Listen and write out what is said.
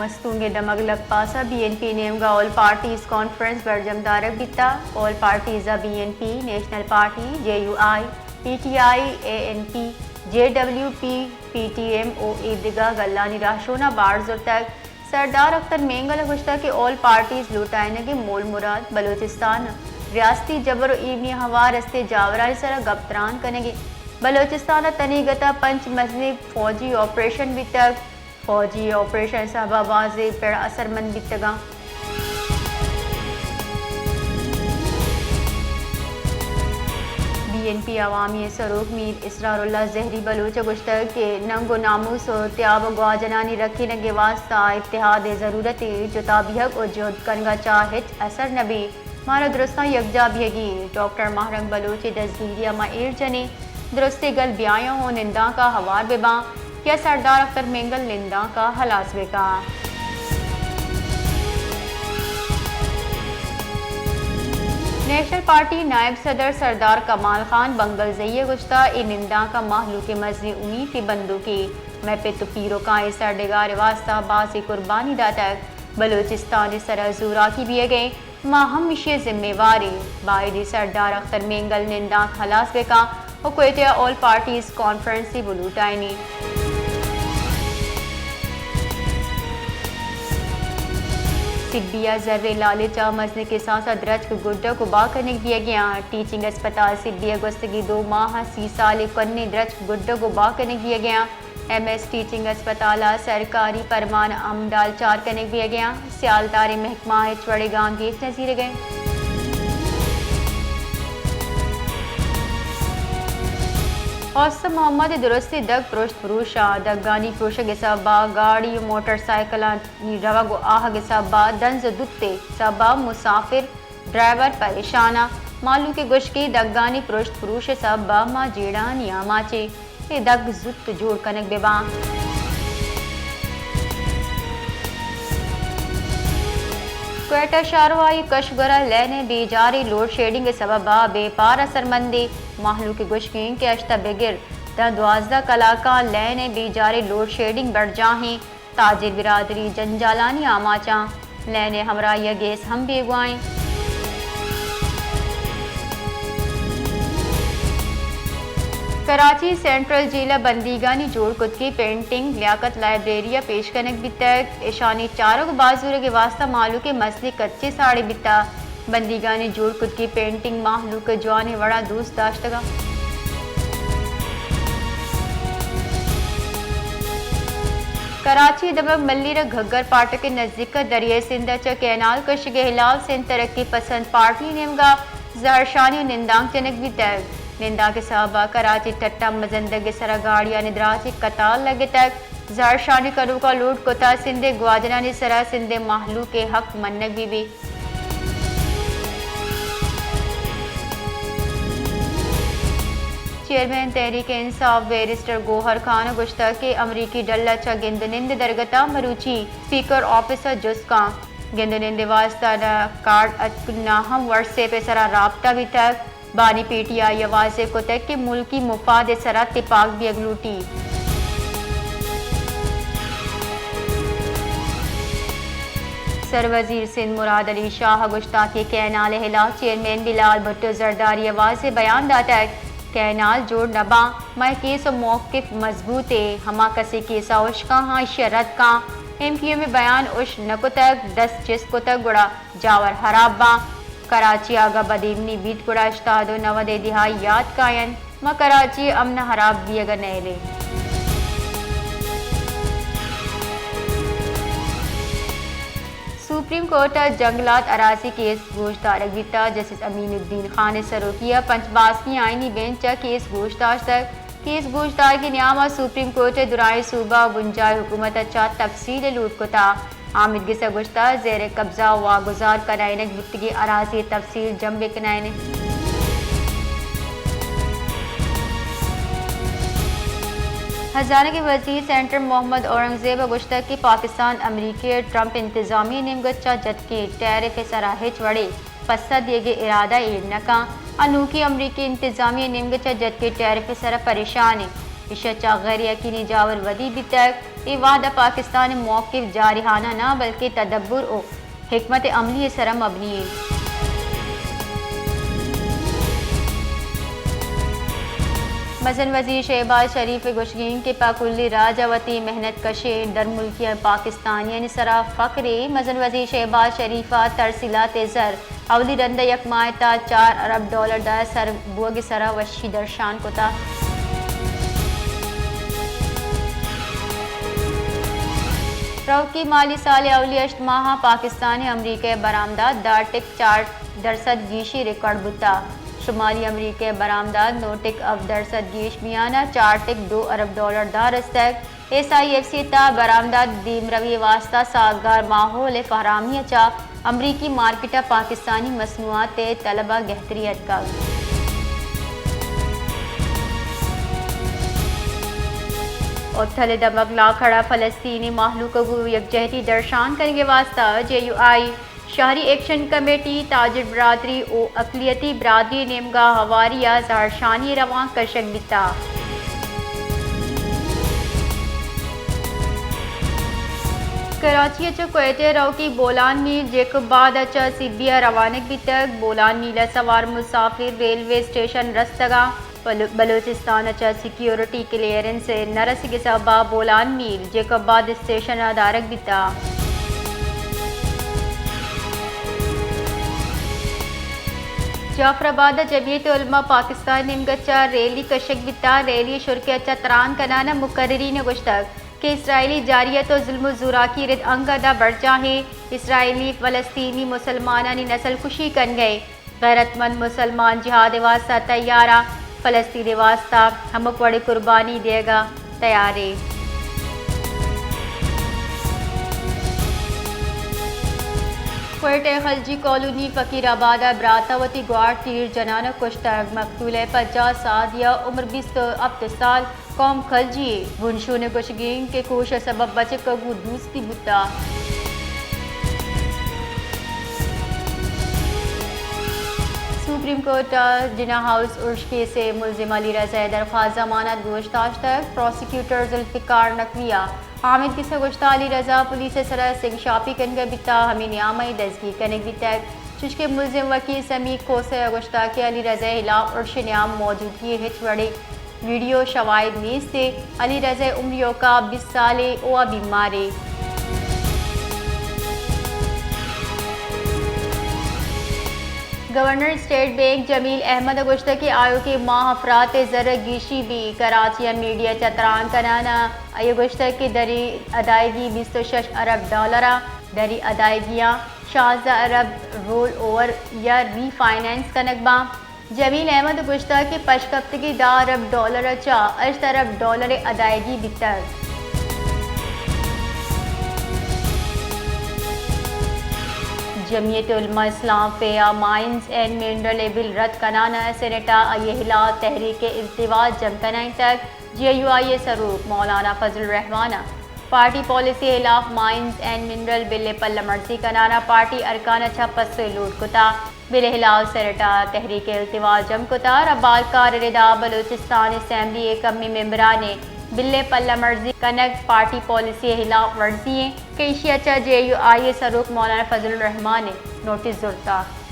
مستونگ ءِ دمگ لکپاس ءَ بی این پی نیمگ ءَ آل پارٹیز کانفرنس برجم دارگ بیتگ۔ آل پارٹیز ءَ B N P, national party, J U I, P T I, A N P, J W P, P T M ءُ ایدگہ گلانی رہشوناں بار زرتگ۔ سردار اختر مینگل ءَ گوشتگ کہ آل پارٹیز لوٹائینگ ءِ مول مراد بلوچستان ءَ ریاستی جبر ءُ ایمنی ءِ ہوار استیں جاورانی سرا گپ تران کنگ اِنت۔ بلوچستان ءَ تنیگت ءَ پنچ مزنیں فوجی آپریشن بیتگ۔ فوجی آپریشن ءِ سبب ءَ بازیں پڑ اثرمند بیتگ اَنت۔ بی این پی ءِ عوامی سروک میر اسرار اللہ زہری بلوچ ءَ گوشتگ کہ ننگ ءُ ناموس ءُ تیاب ءُ گواجنانی رکھینگ ءِ واستہ اتحاد ءِ ضرورت اِنت، جتا بیہگ ءُ جہد کنگ ءَ چہ ہچ اثر نہ بیت۔ مارا درستاں یکجاہ بیگی اِنت۔ ڈاکٹر ماہ رنگ بلوچ ءِ دزگیری ءَ ما ایر جنیں۔ درستیں گل بیایاں ءُ نندانک ءَ ہوار بہ باں یا سردار اختر مینگل نندانک ءَ ہلاس بہ کن۔ نیشنل پارٹی نائب صدر سردار کمال خان بنگلزئی ءَ گوشتگ، اے نندانک ءَ مہلوک ءِ مزنیں امیت ءِ بندوک اِنت۔ مئے پت ءُ پیرکاں اے سرڈگار ءِ واستہ بازیں قربانی داتگ۔ بلوچستان ءِ سرا زوراکی بیگ ءَ اِنت۔ ما ہم ایشی ءِ ذمہ وار ایں۔ باید ایں سردار اختر مینگل نندانک ہلاس بہ کن ءُ کوئٹہ ءَ آل پارٹیز کانفرنسے بلوٹائینی۔ سبی ءَ زر ءِ لالچ ءَ مزنیں کساس ءَ درچک گڈگ ءُ بہا کنگ بیگ ءَ اِنت۔ ٹیچنگ اسپتال سبی ءَ گوستگیں دو ماہ ءَ سی سالیں کنیں درچک گڈگ ءُ بہا کنگ بیگ ءَ اِنت۔ ایم ایس ٹیچنگ اسپتال ءَ سرکاری پرمان ءَ امدال چار کنگ بیگ ءَ اِنت۔ سیالداریں محکمہ ءَ ہچ وڑیں گامگیج نہ زیرگ ءَ اِنت۔ اوست محمد ءِ درستیں دگ پرشت پروش اَنت۔ دگانی پروشگ ءِ سبب ءَ گاڑی ءُ موٹر سائیکلانی روگ ءُ آہگ ءِ سبب ءَ دنز ءُ دت ءِ سبب ءَ مسافر ڈرائیور پریشان اَنت۔ مہلوک ءِ گوشگ اِنت دگانی پرشت پروش ءِ سبب ءَ ما جیڑہانی آماچ ایں۔ اے دگ زوت جوڑ کنگ بہ باں۔ کوئٹہ شارواہی کشگور ءَ لین ءِ بیجاریں لوڈ شیڈنگ ءِ سبب ءَ بے پار اثرمندیں۔ مہلوک ءِ گوشگ اِنت کہ ہشت ءَ بگر داں دوازدہ کلاکاں لین ءِ بیجاریں لوڈ شیڈنگ برجاہ اِنت۔ تاجر برادری جنجالانی آماچ اَنت۔ لین ءِ ہمراہی ءَ گیس ہم بیگواہ اِنت۔ کراچی سینٹرل جیل ءَ بندیگانی جوڑ کتگیں پینٹنگ لیاقت لائبریری ءَ پیش کنگ بیتگ۔ اشانی چارگ ءُ بہا زورگ ءِ واستہ مہلوک ءِ مزنیں کچے ساڑی بیتگ۔ بندیگانی جوڑ کتگیں پینٹنگ مہلوک ءَ جوانیں وڑا دوست داشتگ اَنت۔ کراچی ءِ دمگ ملیر ءَ گھگر پھاٹک ءِ نزیک ءَ دریائے سندھ ءَ چہ کینال کشگ ءِ ہلاپ سندھ ترقی پسند پارٹی ءِ نیمگ ءَ زہرشانی ءُ نندانک جنگ بیتگ۔ نندانک ءِ سبب ءَ کراچی ٹٹا مزندگ ءِ سرا گاڑیانی دراجیں قطار لگتگ۔ زہرشانی کنوکاں لوٹ کتگ سندھ ءِ گواجنانی سرا سندھ ءِ مہلوک ءِ حق منگ بہ بیت۔ چیئرمین تحریک انصاف بیرسٹر گوہر خان ءَ گوشتگ کہ امریکی ڈل ءَ چہ گند ءُ نند ءِ درگت ءَ مروچی اسپیکر آفس ءَ جست کنت۔ گند ءُ نند ءِ واستہ نہ کارڈ اتک نہ ہم واٹس ایپ ءِ سرا رابطہ بیتگ۔ بانی پی ٹی آئی ءَ واضح کتگ کہ ملکی مفاد ءِ سرا تپاک بیگ لوٹیت۔ سروزیر سندھ مراد علی شاہ ءَ گوشتگ کہ کینال ءِ ہلاپ چیئرمین بلال بھٹو زرداری ءَ واضح بیان داتگ، کینال جوڑ نہ باں، مئے کیس ءُ موقف مضبوط اِنت، ہما کسے کیس ءَ اشکاں ہاں ایشی ءَ رد کن۔ ایم کیو ایم ءِ بیان اش نہ کتگ، دست چست کتگ گڑا جاور ہراب باں۔ کراچی ءَ اگاں بدامنی بیت گڑا ہشتاد ءُ نود ءِ دہائی یات کاینت۔ ما کراچی ءِ امن ءِ ہراب بیگ ءَ نئیلیں۔ سپریم کورٹ ءَ جنگلات اراضی کیس گوشدارگ بیتگ۔ جسٹس امین الدین خان ءِ سروکی ءَ پنچ باسکی آئینی بینچ ءَ کیس گوش داشتگ۔ کیس گوشدارگ ءِ نیام ءَ سپریم کورٹ ءِ درائیں صوبہ ءُ بنجاہی حکومت ءَ چہ تفصیل ءِ لوٹ کتگ۔ آمید گس ءَ گوشتگ، زیر قبضہ ءُ واگزار کنائینگ بوتگیں اراضی ءِ تفصیل جم بہ کنائینیں۔ ہزانگ ءِ وزیر سینیٹر محمد اورنگزیب ءَ گوشتگ کہ پاکستان امریکہ ءُ ٹرمپ انتظامیہ ءِ نیمگ ءَ چہ جتکیں ٹیرف ءِ سرا ہچ وڑیں پسہ دیگ ءِ ارادہ ایر نہ کنت۔ آ نوکی امریکی انتظامیہ ءِ نیمگ ءَ چہ جتکیں ٹیرف ءِ سرا پریشان اِنت۔ ایشی ءَ چہ غیر یقینی جاور ودی بیتگ۔ اے وعدہ پاکستان ءِ موقف جارحانہ نہ بلکیں تدبر ءُ حکمت عملی ءِ سرا مبنی اِنت۔ مزن وزیر شہباز شریف ءِ گوشگ اِنت کہ پہ کلیں راج ءَ وتی محنت کشیں درملکیاں پاکستانیانی سرا فخرے۔ مزن وزیر شہباز شریف ءَ ترسیلات ءِ زر اولی رند ءَ یک ماہ ءِ تہا چار ارب ڈالر ءِ در سر بوگ ءِ سرا وشی درشان کتگ۔ روکی مالی سال ءِ اولی ہشت ماہ ءَ پاکستان ءِ امریکہ ءِ برآمدات دہ ٹک چار درسد گیشی ریکارڈ بوتگ۔ شمالی امریکہ ءِ برآمدات نو ٹک ہفت درسد گیش، میان ءَ چار ٹک دو ارب ڈالر ءَ رستگ۔ ایس آئی ایف سی ءِ تہا برآمدات دیمروی ءِ واستہ سازگار ماحول ءِ فراہمی ءَ چہ امریکی مارکیٹ ءَ پاکستانی مصنوعات ءِ طلب ءَ گہتری اتکگ۔ اتھل ءِ دمگ لاکھڑ ءَ فلسطینی مہلوک ءَ گوں یکجہتی درشان کنگ ءِ واستہ جے یو آئی، شہری ایکشن کمیٹی، تاجر برادری ءُ اقلیتی برادری ءِ نیمگ ءَ ہواری ءَ زہرشانی ءِ روانک کشگ بیتگ۔ کراچی ءَ چہ کوئٹہ ءَ روکی بولان میل جیکب آباد ءَ چہ سبی ءَ روانگ بیتگ۔ بولان میل ءَ سوار مسافر ریلوے اسٹیشن رستگ اَنت۔ بلو-، بلوچستان ءَ چہ سیکیورٹی کلیئرنس ءِ نہ رسیگ ءِ سبب ءَ بولان میل جیکب آباد اسٹیشن ءَ دارگ بیتگ۔ جعفر آباد ءَ جمعیت علماء پاکستان ءِ نیمگ ءَ چہ ریلی کشگ بیتگ۔ ریلی ءِ شرکی ءَ چہ تران کنان ءَ مقررین ءَ گوشتگ کہ اسرائیلی جارحیت ءُ ظلم ءُ زوراکی رد انگت ءَ برجاہ اِنت۔ اسرائیلی فلسطینی مسلمانانی نسل کشی کنگ ءَ اِنت۔ غیرت مند مسلمان جہاد ءِ واستہ تیار اَنت، فلسطین ءِ واستہ ہمک وڑیں قربانی دیگ ءَ تیار اِنت۔ کوئٹہ ءِ خلجی کالونی فقیر آباد ءَ برات ءَ وتی گوار تیر جنان ءَ کشتگ۔ مقتول ءِ پجاہ سال یا عمر بیست ءُ ہپت سال۔ قوم خلجی اِنت۔ بنشون ءِ گوشگ اِنت کہ کوش ءِ سبب بچک ءَ گوں دوستی بوتگ۔ سپریم کورٹ ءَ جناح ہاؤس ارش کیس ءِ ملزم علی رضا ءِ درخواست ضمانت گوش داشتگ۔ پراسیکیوٹر ذوالفقار نقوی ءَ حامد کسہ گوشتگ، علی رضا پولیس ءِ سرا سنگ شاپی کنگ ءَ بیتگ، ہمے نیام ءَ دزگیر کنگ بیتگ۔ چوشکہ ملزم وکیل سمیر کھوسہ ءَ گوشتگ کہ علی رضا ءِ ہلاف ارش ءِ نیام موجودگی ءَ ہچ وڑیں ویڈیو شواہد نیست اِنت۔ علی رضا ءِ عمر ایوکا بیست سال اِنت ءُ آ بیمار اِنت۔ گورنر اسٹیٹ بینک جمیل احمد ءَ گوشتگ کہ آیوکیں ماہ ءَ افراط ءِ زر ءَ گیشی بیت۔ کراچی ءَ میڈیا ءَ چہ تران کنان ءَ آئی ءَ گوشتگ کہ دری ادائیگی بیست ءُ شش ارب ڈالر اِنت۔ دری ادائیگیاں شانزدہ ارب رول اوور یا ری فائنانس کنگ باں۔ جمیل احمد ءَ گوشتگ کہ پشکپتگیں دہ ارب ڈالر ءَ چہ ہشت ارب ڈالر ءِ ادائیگی بیتگ۔ جمعیت علماء اسلام ءِ مائنز اینڈ منرل ءِ بل رد کنان ءَ سینیٹ ءَ آئی ءِ ہلاف تحریک التوا جم کنائینتگ۔ جے یو آئی ءِ سروک مولانا فضل الرحمان ءَ پارٹی پالیسی ءِ ہلاف مائنز اینڈ منرل بل ءِ پلہ مرزی کنان ءَ پارٹی ارکان ءَ چہ پسو ءِ لوٹ کتگ۔ بل ءِ ہلاف سینیٹ ءَ تحریک التوا جم کتگ۔ ربالکار ءِ ردا بلوچستان اسمبلی ءِ کمیں ممبران ءِ بل ءِ پلہ مرزی کنگ پارٹی پالیسی ءِ ہلاف ورزی اِنت کہ ایشی ءَ چہ جے یو آئی ءِ سروک مولانا فضل الرحمان ءَ نوٹس زرتگ۔